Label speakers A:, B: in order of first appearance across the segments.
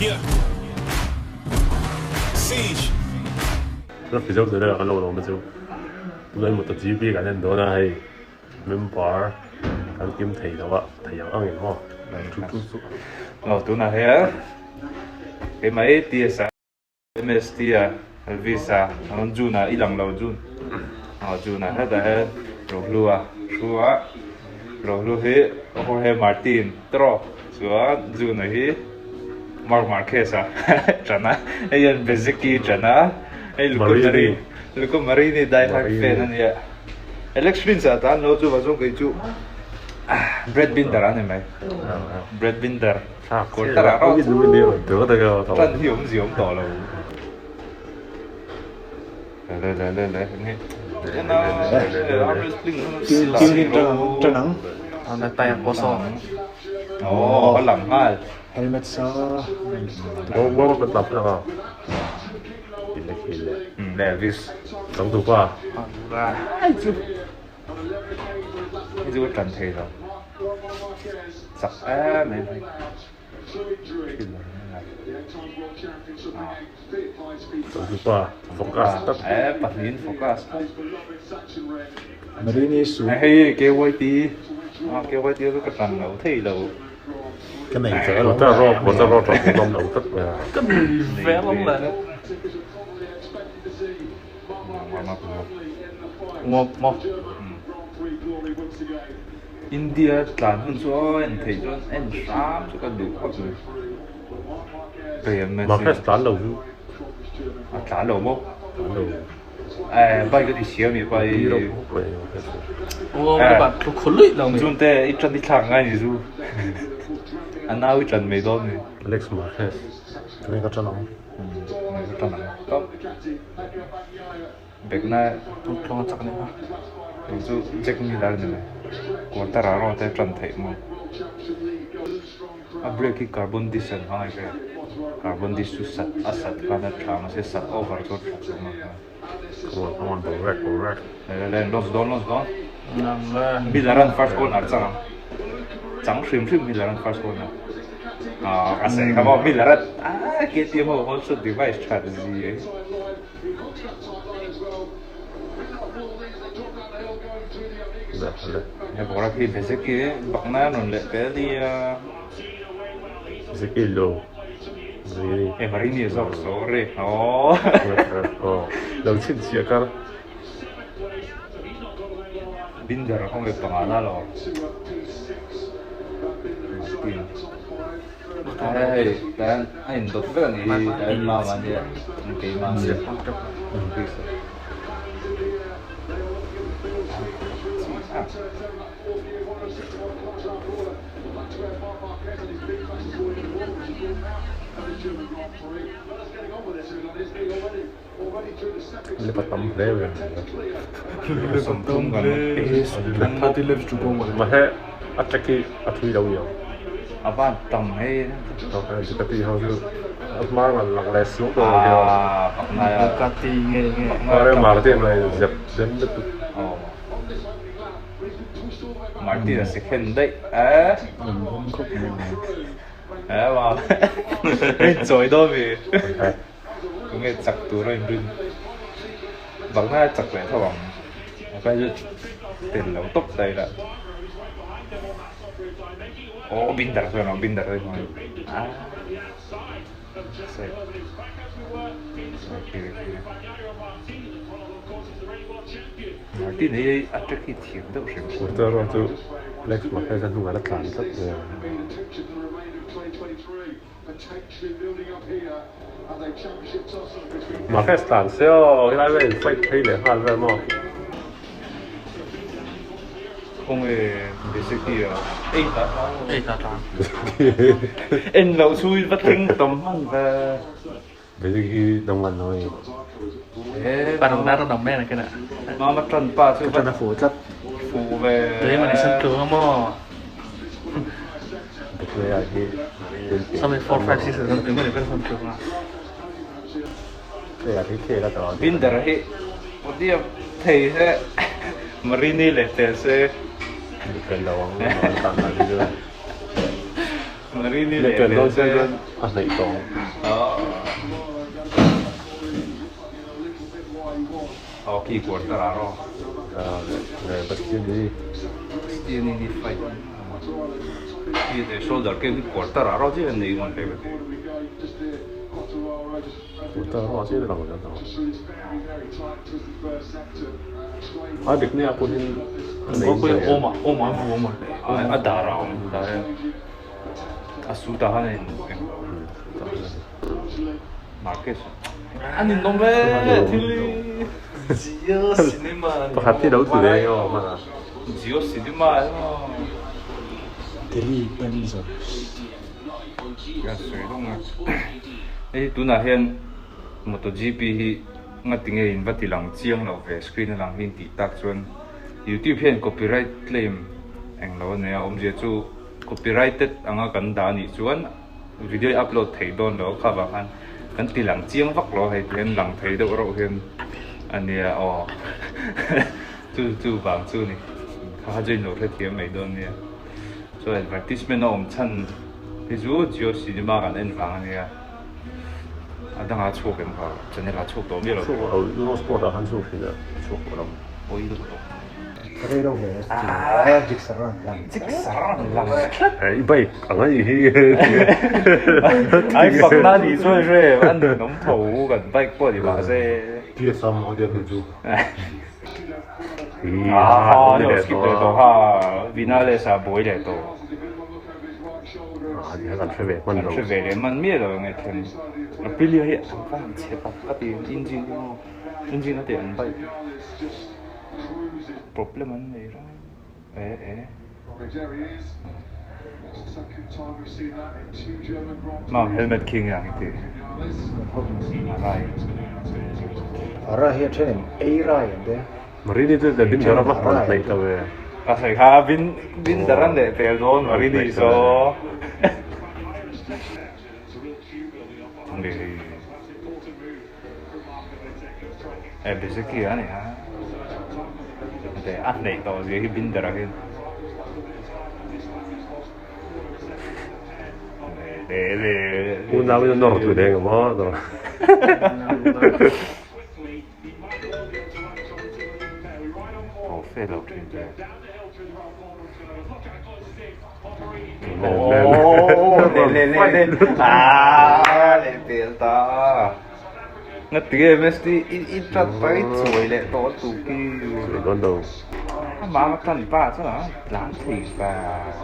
A: Yeah. Siege.
B: Rafi zo zela kan lo lawm a chu tunah hi MotoGP kan en dawn a hei member kan kim thei lo a thei ang ang in maw chu chu chu.
C: Aw tunah hian keimah hi TSI. MST a Elvis a rawn June a i lang lo June aw June a hetah hian Rohlu a thu a Rohlu hi Jorge Martin tawh chuan June a hi Marc Marquez a ṭan a hei hian Bezzecchi ṭan a hei Luca Marini Luca Marini die hard fan a nia Alex Rins ah tan lo chuvang chuan kei chu Brad Binder a ni mai Brad Binder. Tan hi awm ziah awm tawh lo. Le le le le nge.
D: Tanang.
E: Ana taya koso.
C: Oh, a lang nghal.
D: Helmet sa.
B: Bo bo tap na ka. Kile kile.
C: Levis.
B: Chang tu pa.
C: Ai chu. Hei chu ka tan thei lo. Chak em em hei.
B: Chawhnu pa focus tak.
C: E pahnihin focus tak.
D: Marini su.
C: Hei KYT. Ah KYT chu ka tan lo thei lo.
D: Ka nei ve alawm.
B: Motor rawk motor rawk ṭawk hi lawm lo tlat mai a.
E: Ka nei ve alawm le.
C: India tlan hun chu aw en theih chuan en hram chu ka duh khawp mai.
B: Marquez tlan lo chu.
C: A tlan lo maw?
B: Tlan lo.
C: Eh bike a ti siam i pai.
E: Aw ka bat thu khului lo mai.
C: Chun te i tran i thlak ngai ni zu. A nau i tlan mai dawn ni.
B: Alex Marquez.
D: Tunge ka tran ang.
C: Tunge ka tran ang. Bekna
E: Tluang chak ni kha.
C: Kei chu Jack Miller ni mai. Quartararo te tan theih maw. A brake hi carbon disc an hmang e carbon disc chu sat a sat khan a tha mahse sat over chu a tha chuang lo kha.
B: Come on come on borak borak.
C: Le le le launch dawn launch dawn.
E: Nang le.
C: Miller an first corner chang ang. Chang hrim hrim Miller an first corner. Ah a sei kha maw Miller a ah KTM ho hot shot device that zi e. He borak hi Bezeki bakna rawn leh pel nia.
B: Bezeki lo. Marini.
C: E Marini zawk sorry. Aww.
B: Aw lo chhinchhiah kar.
C: Binder kawng leh panga la lo. Martin. Hei tan a in dawt vek a ni hi tan mama nia keimah nia.
B: Lepa tam hle mai mahse a track hi a thui lo niang
C: a van tam hei
B: Ducati ho chu a hma ngan lang leh suang tawh lo kio
E: Ducati nge nge
B: Martin mai zep den lutuk
C: Martin a second daih eh eh chawi dawn mi. Tunge chak tur a inrin bakna a chak leh tho ang a kai chu tel lo tawp ta ila aw binder chuan aw binder te chuan ah sai Martin hi a track hi thiam deuh hrim hrim.
B: Motor erawh chu Alex Marquez a hnungah la tlan tlat mai a. Marquez tlan se aw helai vel in fight phei leh nghal vel maw.
C: Khawnge Bezeki a ei ta tlang
E: ei ta tlang
C: en loh chu i va thleng tam hman ve.
B: Bezeki hi dang ngan lo hei.
E: Parang na ron ang men kena.
C: Mama tran pa chu
D: Ka tran a fu tlat.
C: Fu ve.
E: Tui man i san tluang a maw. Sami 4 5 6 7 tui man i san tluang a.
C: Binder hi Odia thei se Marini leh tel se. Marini
B: Le
C: leh
B: pel dawn
C: pel
B: se
C: se.
B: chuan a hnaih tawh ang.
C: Aw khi quarter ah rawh.
B: Ah le Bastianini.
C: Bastianini fight. Khi shoulder ken hi quarter ah rawh chiah nei ngun hle ka ti.
B: Quarter ah chiah lang zel tawh. A dik nia pawh hian a nei
E: Kawpui
B: zai a.
E: awm ah awm ah an awm
C: A dar ah a awm dar hian a suit ah khan a in eng Marquez
E: a ninawm e thil hi Jio cinema
B: Pakhat hi lo ti ve eng emaw hman a.
C: Jio cinema emaw
D: Delhi Benzos.
C: Ka sawi lawng a hei tunah hian MotoGP hi ngati nge in va ti lang chiang lo ve screen a lang hi in tih tak chuan YouTube hian copyright claim eng lo a nei a awmzia chu copyrighted anga kan dah anih chuan video hi upload theih dawn lo kha vang khan kan ti lang chiang vak lo hei tihian lang thei deuh reuh hian a nia aw chu chu vang chu a ni kha kha chu in lo hrethiam mai dawn nia. Chuan advertisement a awm chhan hi chu Jio cinema kan en vang a nia a dangah a chhuak em kha channel ah a chhuak tawh miah lo.
B: Chhuak lo Eurosport ah khan chhuak thin a chhuak tawh lo.
C: Pawi lutuk tawh.
D: Ka rei lo hle a Jigsaw an lang
C: Jigsaw an lang tlat.
B: I bike ang a nih hi.
C: Ai fakna nih chuan hre a ninawm tho kan bike pawh ni mahse.
D: TSM ang diak ni chu.
C: Ah, no skip leh tawh kha Vinales a buai leh tawh.
B: Ah, ni kan hre ve hman lo.
C: Kan hre ve leh hman miah lo nge thlen. Aprilia hi an va han chhe tak ka ti engine hi maw engine a teh an bike problem an nei reng eh eh. Mam helmet khi nge ang i ti? A rai.
D: A rai hi a thenin ei rai an ti a.
B: Marini chu le bin dara va hman hnaih lo e.
C: A sawi kha bin bin dara leh pel dawn Marini saw. Eh Bezzecchi a ni a. A hnaih tawh zia hi Binder ah hian. Le le le.
B: Unau in a nawr tlu deng maw nawr.
C: Aw fe lo thin che. Le le le le. Ah le pel ta. Nga ti nge MST i i tat pa i chuai leh tawh a tu khi.
B: Chuai dawn lo.
C: Amah a tan pa chuan a tlan thei pa.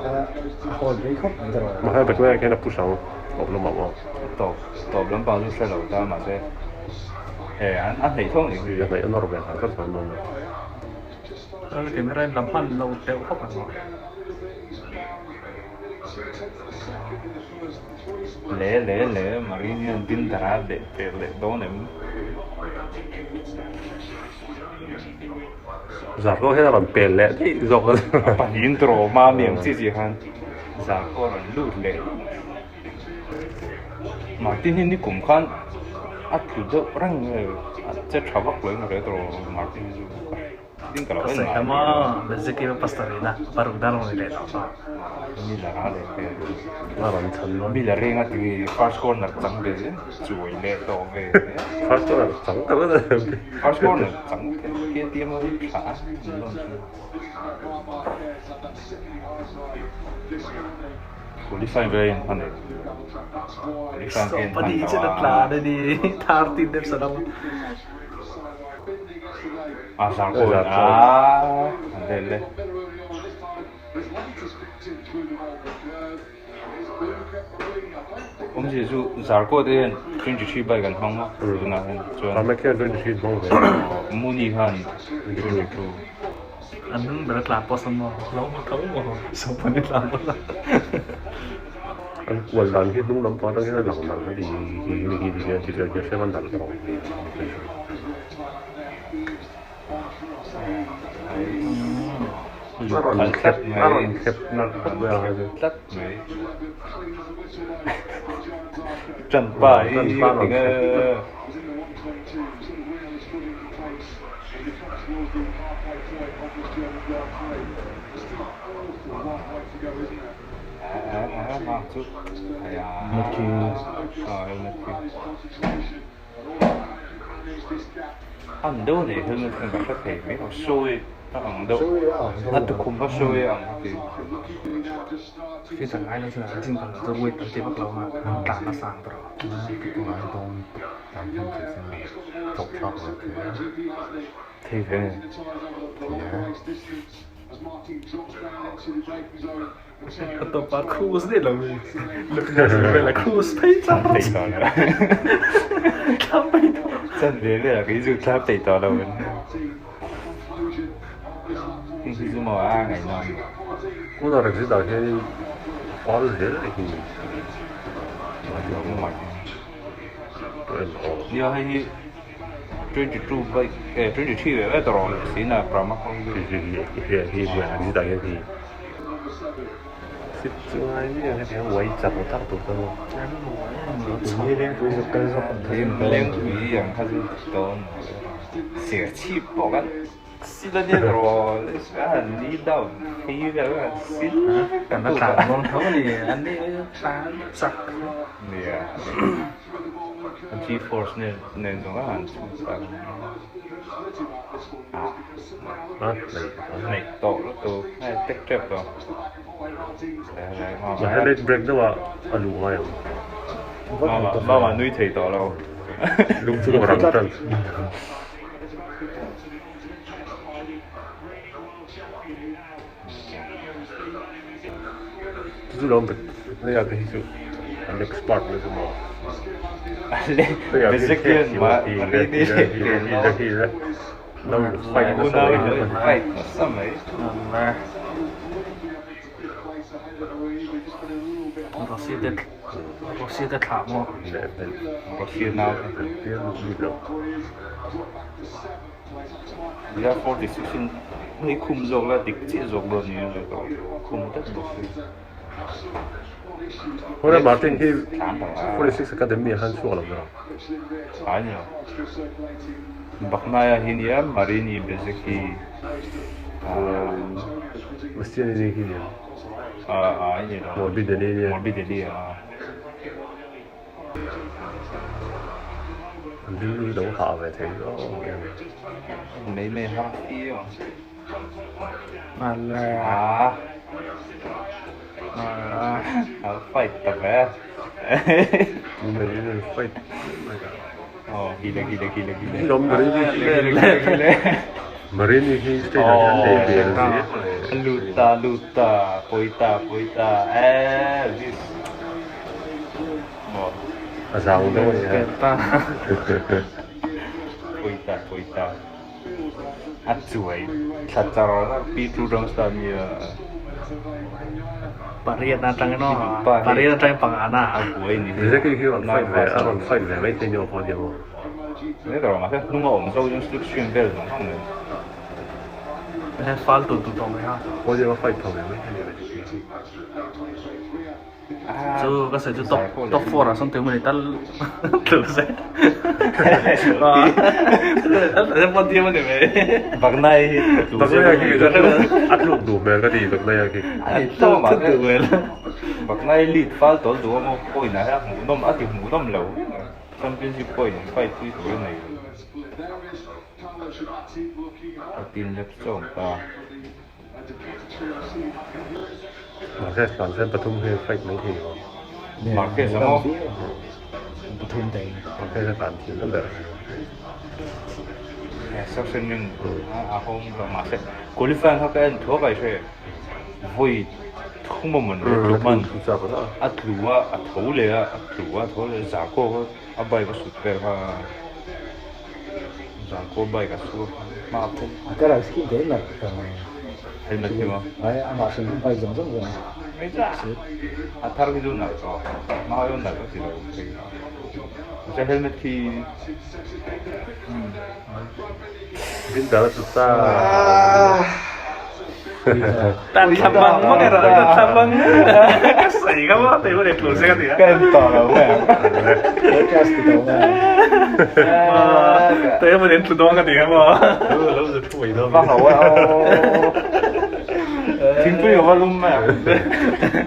D: A hawl rei khawp mai tawh.
B: Mahse bek lai ah khian a push ang tawp lamah maw.
C: Tawp tawp lampang chu hre lo ta mahse e an a hnaih tho ni.
B: A hnaih a nawr ve nghal tlat dawn lo.
E: Camera in lam hman lo deuh khawp ang maw.
C: Le le le Marini hian Binder a leh per leh dawn em?
B: Zarko hian a rawn pel leh daih zawk a.
C: A pahnihin draw hma mi ang chi chi khan Zarko a rawn lut leh. Martin hi nikum khan a tlu deuh reng nge a che tha vak lo in ka hria tawh Martin hi chu.
E: Ka sawi ta maw Bezzecchi va pastor ina paruk dar rawn leh tawh kha.
C: Miller renga ti first corner chang ve chuai leh tawh ve.
B: First corner chang ta vat a.
C: First corner chang KTM ho hi tha a an lawn chu. Qualify ve in hman e. Qualify ve in hman
E: Sawmpahnih chen a tlan a ni 13 laps a lam.
C: A zarkawn a an vel le. Awmzia chu zarkaw te hian 23 bike an hmang a tunah hian chuan.
B: Tarmac hian 23 hmang ve.
C: Muni khan 22.
E: An hnung ber a tlan pawh sawn maw lo hmu tho maw sawmpahnih tlan pawh sawn.
B: An kual dan khi hnung lampang atang hian a lang dan kha ti hi hi ti hian ti hian hrem a nalh tawh. A rawn thlep a rawn thlep nalh khawp mai ang hei chu.
C: Tlat mai. Ṭanpa hi
B: Ṭanpa rawn thlep tlat.
C: A a a. Chu係啊。
E: Helmet khi.
C: À helmet khi. An deuh nei helmet kan ka hre thei mai lo sawi a ang deuh. A tukhum kha sawi a ang ti.
E: Khi thằng ai nó sẽ là chính bằng tôi quên tao chỉ bắt đầu mà tàn nó sang rồi.
C: Thei ve nge.
E: Tôi bảo cruise đi làm gì? Lúc này sẽ là cruise pay cho.
C: Thei tawh lo.
E: Tham pay thôi.
C: Chan ve velah kei chu thlap thei tawh lo in. Heng hi chu maw a ngaihnawm.
B: Tunah reng zet ah hianin fal zel a hi.
C: Nia hei hi 22 bike eh 23 ve ve tawh rawh si na Pramac ho hi.
B: Hi hi zet ah hian hei sit chu ngai miah hetiang uai chak tak tur te pawh.
C: Lengpui ang kha chu dawn serchhip pawh kan sil a nia rawh a ni down phei vel a sil vek
E: Kan tlan dawn tho a ni an ni tlan chak.
C: Nia G force nen nen zawng a han chhun tak
B: A nei
C: nei tawh lutuk hei tek tep tawh.
B: Mahse late break deuh ah a luh ngai ang.
C: Mama nui thei tawh lo.
B: Lung chu ka rang tan. Chu chu lo hei ah te hi chu an expert na chu maw. Hei ah te hi hi lo fight nasa mai.
C: Fight nasa mai.
E: Rossi te Rossi te thlah maw?
C: Rossi nau te. Nia 46 in hei khum zawk la dik chiah zawk dawn ni a khum dat bawk si.
B: Hore Martin hi 46 Academy ah khan chhuak lo zawk.
C: A ni lo. Baknaia hi nia Marini Bezeki
B: Bastianini hi nia.
C: A ni lo.
B: Morbidelli nia.
C: Morbidelli a.
B: An rilru lo hah ve thei zawk em.
C: Mei mei har fio.
E: Ala.
C: Ah.
E: Ah.
C: A fight ta ve.
B: Marini fight.
C: Oh, gile gile gile gile.
B: Lom Marini
C: Gile gile.
B: Marini hi stage ah hian nei ve a ni.
C: Luta luta poita poita eh this. Oh.
B: A zang deuh a ni a.
C: Poita poita. A chuai thla char a pi tu ram star nia.
E: Pariat atang no. Pariat atang pangana.
C: A buai ni.
B: Bezeki hi rawn fight ve a rawn fight ve mai thei ni aw pawh nia maw.
C: Ni tawh mahse hnung a awm zo chuan slipstream vel zawng zawng nen.
E: Fal tun tun tawh mai ha.
B: Pawh nia fight tho ve mai thei ni Bezeki hi.
E: Chu ka sawi chu top top 4 ah sawn tuemaw ni tal tlu se. Tal podium a ni mai.
C: Baknai hi tlu se.
B: Baknai hi a tluk duh hmel ka ti Baknai hi.
C: A ni tawh mahse Baknai lead fal tawl duh a maw point ah hian hmuhnawm a ti hmuhnawm lo championship point fight pui tur a nei lo. A team lep chawm ta.
B: Marquez tlan chuan pathum hi fight mai thei lo.
C: Marquez a maw?
D: Pathum te in.
B: Marquez a tlan thiam na ber.
C: Section ring a hawng lo mahse qualifying kha ka en thuak a i hre vawi thum a mawn le tluman a tlu a a tho leh a a tlu a a tho leh a Zarco kha a bike a sut vel kha Zarco bike a su hma phawt.
D: A ka ral skin te nalh ka
C: Helmet hi maw?
D: Ai amah hrim hrim bike zawng zawng zawng.
C: Mai chu a thar khi chu nalh tawh hma erawh nalh a ti lo thei. Mahse helmet khi
B: Bin dal chu ta.
E: Tan thla bang mang erawh tan thla bang ka sawi ka maw tei pawh tlu se ka ti a.
C: Ka en tawh lo mai ang.
D: Podcast ti tawh mai ang.
E: Tei pawh tlu dawn ka ti a maw.
B: Lo zu thu mai dawn.
C: Va ho a aw. Thingpui ka va lum mai ang.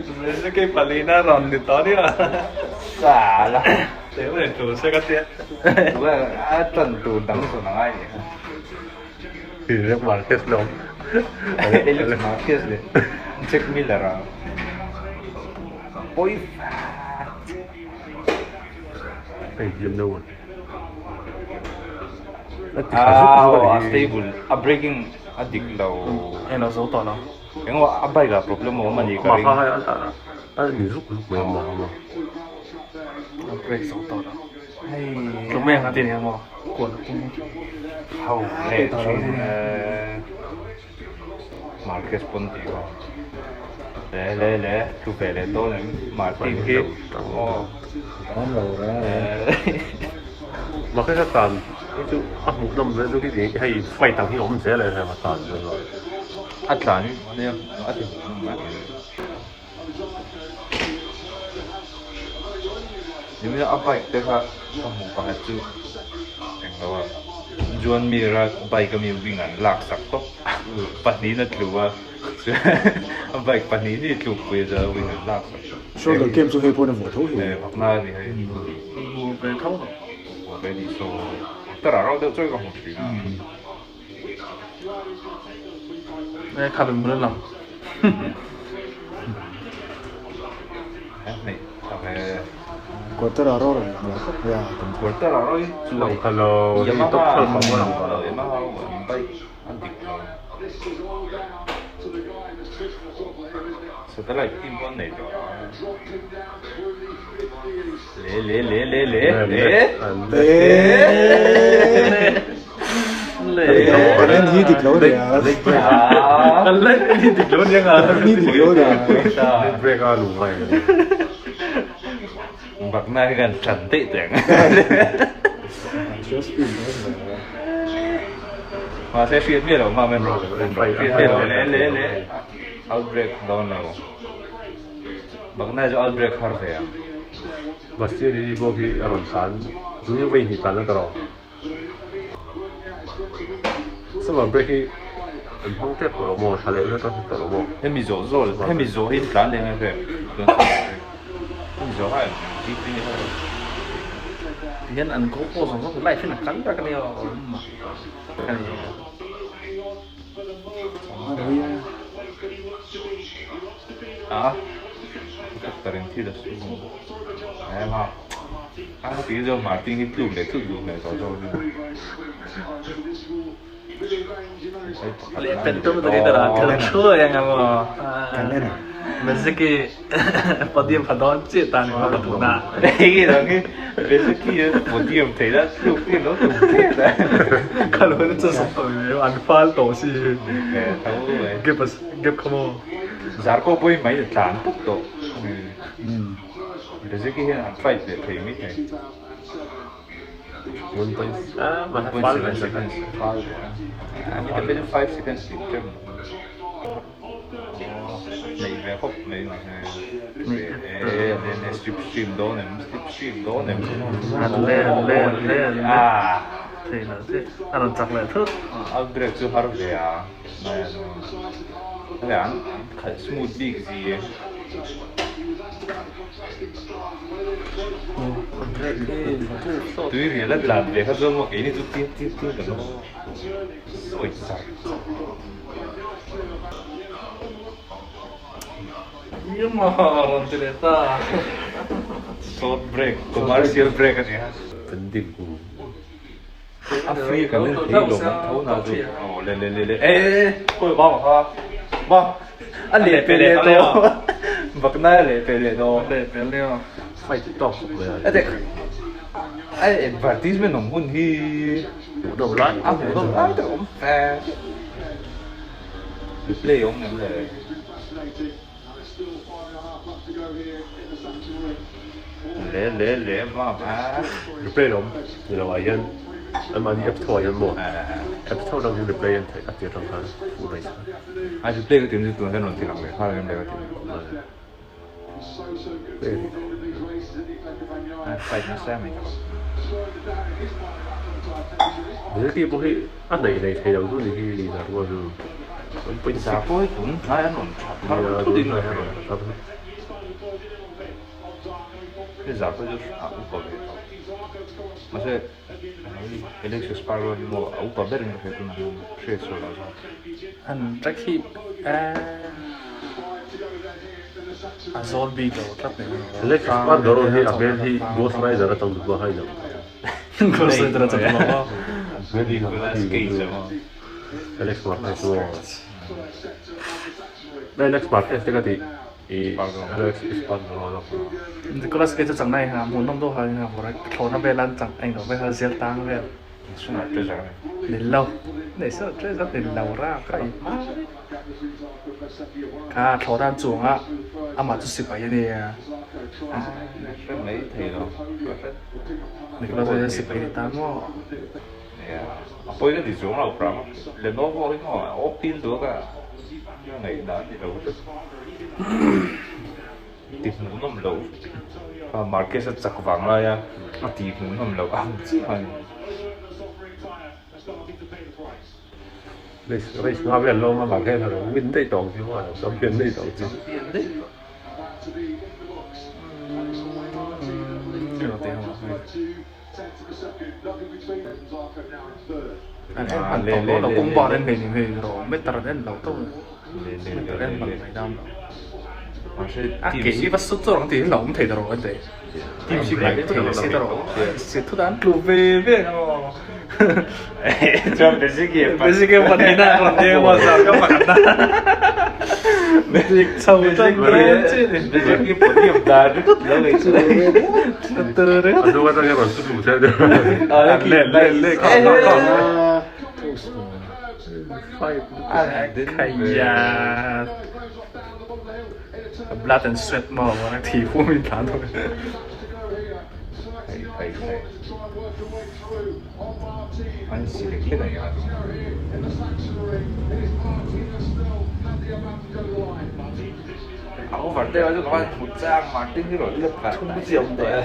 E: Suzuki palina rawn ni tawh nia.
C: Sala.
E: Teh mai tur se ka tia.
C: A tan tur dang zawn a ngai nih kha.
B: Alex Marquez lawm.
C: Alex Marquez leh Jack Miller a pawi
B: Hei BMW a.
C: A stable a braking a dik lo.
E: Eng lo zo tawh lo.
C: Eng a bike ah problem a awm a ni ka ring.
B: A ni zuk zuk mai a ma.
E: A brake zo tawh lo. Tlum eng a ti nia maw? Kual a tum.
C: Ho leh thin e. Marquez pawn tih kha. Le le le thu ve leh dawn em Martin hi aw.
D: Awm lo reng reng.
B: Marquez a tan hi chu a hmuh nawm ve chu khi hei fight ang hi a awm zel e a tan chu.
C: A tlan nia a ti hmuh nawm mai. Nimin a bike te kha ka hmuh pakhat chu englo a Juan Mir a bike ami wing an lak sak tawp pahnihin a tlu a chuan a bike pahnih hi tluk pui a chuan wing an lak sak tawp.
D: Shoulder cam chu hei pawhin a vuah tho hi.
C: Pakna a ni hei.
E: Vuah ve tho lo.
C: Vuah ve ni saw tara rauh deuh chawi ka hmu thin a.
E: Kha bem hmun a lang.
D: Quarter ah rawr ang lang khawp mai a.
C: Quarter ah rawr hi chu
B: Lang kha lo hi top 12 ah pawh a lang tawh lo.
C: Yamaha an bike an dik lo. Satellite team pawh an nei tawh a. Le le le le le le.
D: Kan hi dik lo nia.
E: Kan hi dik lo nia.
D: Kan hi dik lo nia.
B: Break a lung ngai.
C: Bakna hi kan tlan daih teh ang. Mahse hriat miah lo hma men rawh. Hriat miah lo le le le. Outbreak dawn lo. Bakna chu outbreak har ve ang.
B: Bastianini pawh khi a rawn tlan. Chu hi vawi hnih tlan na ta rawh. Summer break hi an hmang tep tawh lo maw? Thla leh vel tan tawh lo maw?
C: Hemi zawh zawh hemi zawh hi an tlan leh ngai hle. Hemi zawh hi GP ho.
E: Ti hian an go pawh zawng zawng live in a kal ber ka nia awm a.
C: A doctor in thil a sawi em a. A ti zawk Martin hi tluk leh tluk duh hmel tawh zawk nia.
E: Leh pen tum tari tara thil thu a eng emaw Bezeki podium pha dawn chiah tan emaw ka duh na.
C: Hei dang hi Bezeki podium thei la tluk hi lo tum thet a.
E: Kha lo na chu sawm tawh mai an fal tawh si. Gap gap kha maw.
C: Zarko pawh hi mai tlan pawp tawh. Bezeki hian an fight leh thei mai thei. 1.7 seconds fal leh a. A ni te 5 seconds tih ṭeuh mai. Neih ve khawp mai mahse e le strip stream dawn em strip stream dawn em.
E: Le le le le thei lo che a rawn chak leh thut.
C: Outbreak chu har ve a. Hei an khalh smooth bik zi e. Tui rial a tlan ve kha chuan maw keini chu tir tir tir kan awm sawi char char.
E: Yamaha rawn ti leh ta.
C: Short break, commercial break a nia.
B: Pending hu.
C: A free kan en thei lo ang tho na chu. Aw le le le le e e khawi va ma kha va a leh pe leh tawh bakna a leh pe leh tawh
E: leh pe leh a
B: fight tawk khawp mai
C: a dek a advertisement awm hun hi
B: hmuh deuh lai
C: a hmuh deuh lai tak awm fe replay awm em le. Le le le va a.
B: Replay lawm ni lo ah hian anmahni app tho ah hian maw app tho atang hian replay an theih a tir atang khan fuh mai sa.
C: A replay ka tih chu tunah hian rawn ti lang leh nghal em le ka ti. A fight nasa mai tak.
B: Zirtir pawh hi a neih nei thei lo chu ni hi ni rual chu.
C: Zarko hi tun hnai an rawn tha thar thut in ka hria. Hei Zarko chu a upa ve tawh. Mahse Alex Espargaro hi maw a upa ber in ka hria tunah hian hriat sual loh chuan.
E: An track hi a zawl bik lo tlat mai.
B: Alex Espargaro hi a hmel hi Ghost Rider atang duh pawh a inang.
E: Ghost Rider atang duh pawh.
C: Nicolas Cage emaw.
B: Alex Marquez maw? Alex Marquez te ka tih i Alex Espargaro zawk maw?
E: Nicolas Cage a chang na hi hmuhnawm deuh ha thlawhna vel an chang englo vel kha zial tang vel.
C: National Treasure a
E: ni. Ni lo. National Treasure ni lo ra ka i hma. Kha thlawhna an chuang a amah chu sipai a nia.
C: Hre mai thei lo.
E: Nicolas Cage a sipai ni ta maw?
C: Nia, a pawi ka ti chuang lo Pram. Lenovo hi maw a awp pil duak a, ngaih dan ni lo hret. Ti hmuhnawm loh a Marquez a chak vang lai a, a ti hmuhnawm loh ang chiah a ni.
B: Race race nga vel lawm a Marquez a lo win daih tawh ang chu a lo champion daih tawh ang chu.
C: Champion daih tawh.
E: An en hman tawh lo lo kawng bar en ngei ni hei rawh meter an en lo tawh meter en hman mai dam lo a ke hi va sut zawk ang tih hi hlauhawm thei ta rawh an ti break thut ang si ta rawh si thut an tlu ve ve ang aw
C: chuan basic e
E: basic e pahnihna an rawn deng maw zan ka pakhatna basic chho tan dawn chi ni
C: basic hi podium dan ringawt lo ei chu
B: A hnung atang hian rawn su duh zel deuh.
E: Le le le kha kha kha. Khaiya. Blood and sweat maw thi hum in thlan thawk.
C: Thei thei thei. An si lek lek a nia. A over deuh a chu ka van hmu chang Martin hi rawn lep khat
E: Thum chi awm tawh e.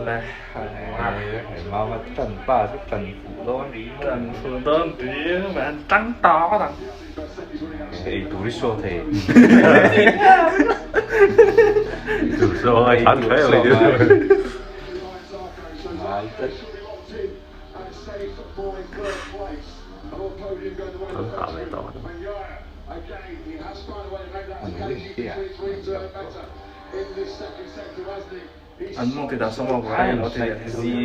E: Le
C: Hei mama tan pa chu tan fuh dawn ri maw.
E: Tan fuh dawn ri mai an tang tawk ang.
C: Ei tur i saw thei.
B: Tur saw ngai than thlai ang leh.
C: Ngai tlat.
B: An hah ve tawh ang.
E: An mawng ti dah sawm a buai lo ti leh
C: zi.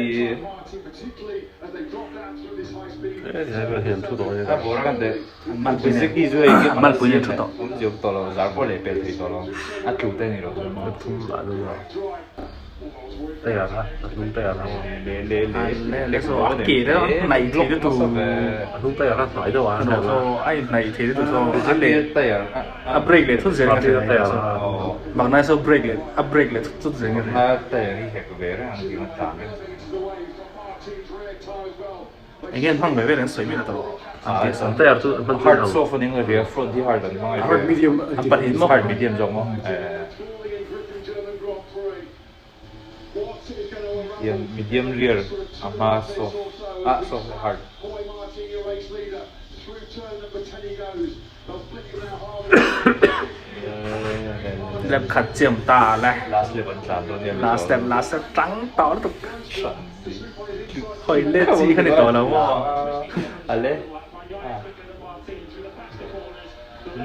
E: Malpui nen thu tawh. A brake leh thut zel ka hria Magna saw brake leh a brake leh thut thut zel ka hria. Enge an hmang ve vel an sawi miah tawh an tih sawn.
D: Hard medium
E: An pahnih maw?
C: Hian medium rear a hma soft ah soft leh hard.
E: Lap khat chiam ta le.
C: Last lap an tlan dawn nia.
E: Last lap last lap tang tawh lutuk. Hawi let chi kha ni tawh lo maw.
C: Ale.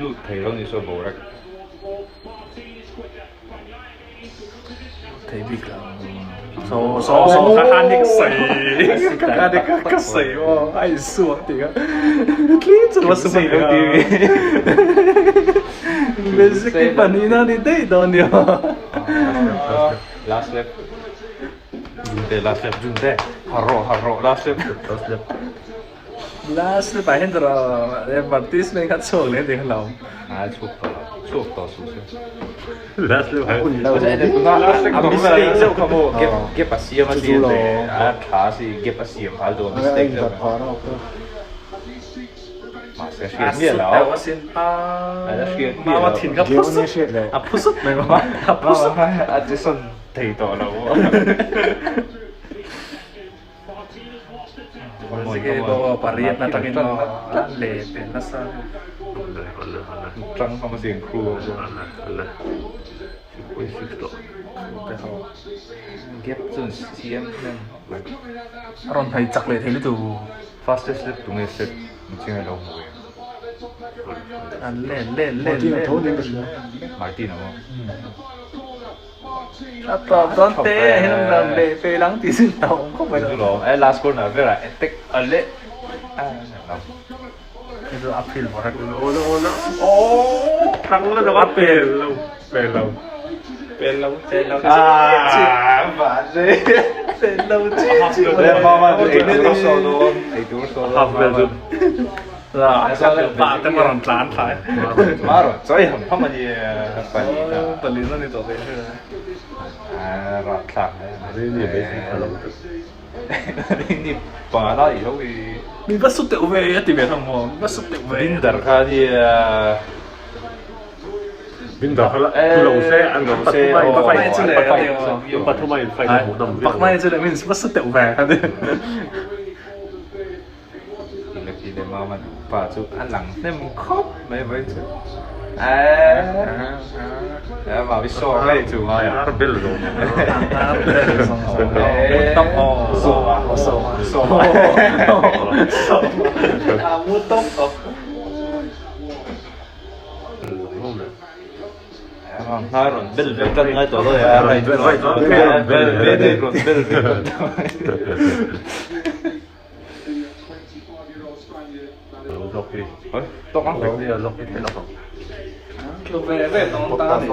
C: Lut thei lo ni saw borak.
E: Thei bik lo. So so so ka khan ni ka sawi ka khan ni ka sawi maw a insu ang tih kha tlem chu va sawi lo tih basic hi pahnihna a ni daih dawn nia.
C: Last lap Jungte last lap Jungte harh rawh harh rawh last lap
B: last lap
E: Last lap ah hian erawh advertisement kha chhuak leh tih kha lo awm.
C: A chhuak tawh lo, chhuak tawh suh se.
B: Last lap ah
D: Hun lo.
C: A mistake zeuh kha maw gap gap a siam a si a tha a si gap a siam phal duh a mistake zeuh kha. Mahse a hriat miah lo.
E: A sin a
C: hriat miah lo.
E: Mama thin kha phu sut a phu sut mai mama a phu sut.
C: A che sawn thei tawh lo. on, come on.
E: Pariat na tangin mo. Le, pel nasa.
B: Alle, alle, alle.
C: Tang kama sing crew.
B: Alle, alle. 6.6 to.
C: Gap chun CM nen.
E: Ron thai chak le thei lu tu.
C: Fastest lap tunge set ching lo mu.
E: An le le le
D: Martin
E: le.
D: a tho ning ka hria.
C: Martin amo.
E: A tawp dawn te hian lam le pe lang ti sin tawp khawp mai
C: Chu lo eh last corner vera attack ale. Ah no.
E: Chu uphill bawk.
B: Ole ole. Oh, tang la lo pel lo. Pel lo.
E: Pel lo pel lo.
C: Ah, va se.
E: Pel lo chi chi.
C: Le mama ei tur so do. Ei tur so do.
B: Half bel chu.
E: La pa te maron tlan thlai.
C: Maro, choi ham phama ni pani na.
E: Pali na ni to ve.
C: Ah, ra thlang.
B: Ni ni be si lo.
C: Ni pa la i ho i.
E: Mi va su teu ve a ti ve thang mo. Va su teu ve.
C: Binder kha ni
B: Bin da khala tu lo se an
C: lo se
B: pa
E: Pak mai chu le
B: pa thu mai fight mu nam.
E: Pak mai chu le min va su teu ve ha de.
C: Le pi le mama pa chu an lang nem khop mai vai chu. À. À mà bị so cái chu mà.
B: Ar bel lo.
E: Tóc ồ
C: So à.
E: So
C: So.
E: So à mu tóc ồ.
C: Na ron bel bel kan ngai to lo ya. Right right. Bel bel ron bel bel.
B: Lock
C: Ôi, to lắm.
B: Lock đi lock đi lock.
E: Lo về về tông ta thì.